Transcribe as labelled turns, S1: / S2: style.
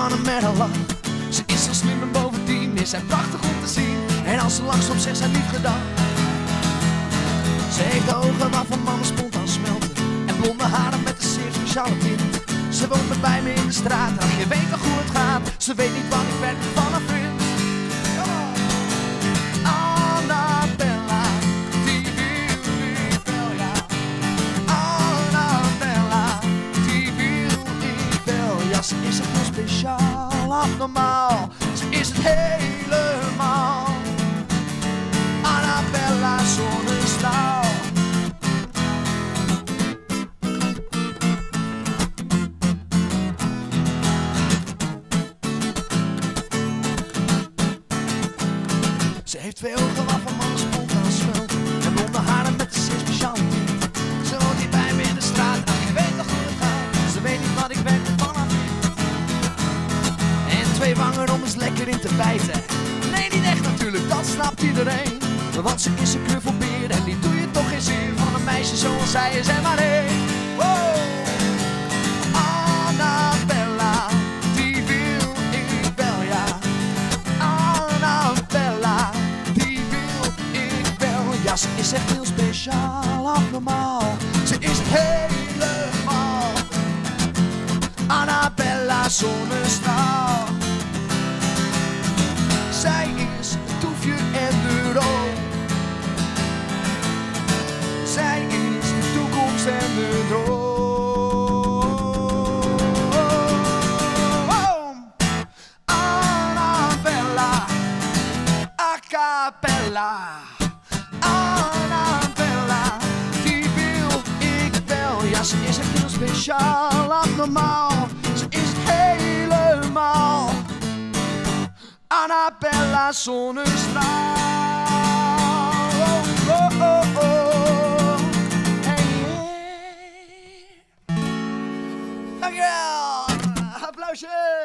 S1: mannen met haar lach. Ze is zo slim en bovendien is zij prachtig om te zien. En als ze langskomt zegt zij lief gedag. Ze heeft ogen waarvan mannen spontaan smelten. En blonde haren met een zeer speciale tint. Ze woont bij me in de straat, ach je weet toch hoe het gaat. Ze weet niet wat ik werkelijk van haar vind. Annabella, die wil ik wel, ja. Annabella, die wil ik wel. Ja, ze is echt heel speciaal, abnormaal. Ze is het helemaal. Annabella zonnestraal. Ze heeft twee ogen waarvan mannen spontaan smelten. En blonde haren met een zeer speciale tint. Ze woont hier bij me in de straat, ach je weet toch hoe het gaat. Ze weet niet wat ik werkelijk van haar vind. En twee wangen om eens lekker in te bijten. Nee, niet echt natuurlijk, dat snapt iedereen. Want ze is een knuffelbeer en die doe je toch geen zin. Van een meisje zoals zij is en maar één. Wow. Annabella, die wil ik wel, ja. Annabella, die wil ik wel. Ja, ze is echt heel speciaal, abnormaal. Ze is het helemaal. Annabella zonnestraal. Zij is het toefje en de rook. Zij is de toekomst en de droom. Annabella, a cappella. Annabella, die wil ik wel. Ja, ze is echt heel speciaal, abnormaal. Ze is helemaal Annabella zonnestraal. Oh, oh, oh, oh. Hey, hey. Dankjewel. Applausje.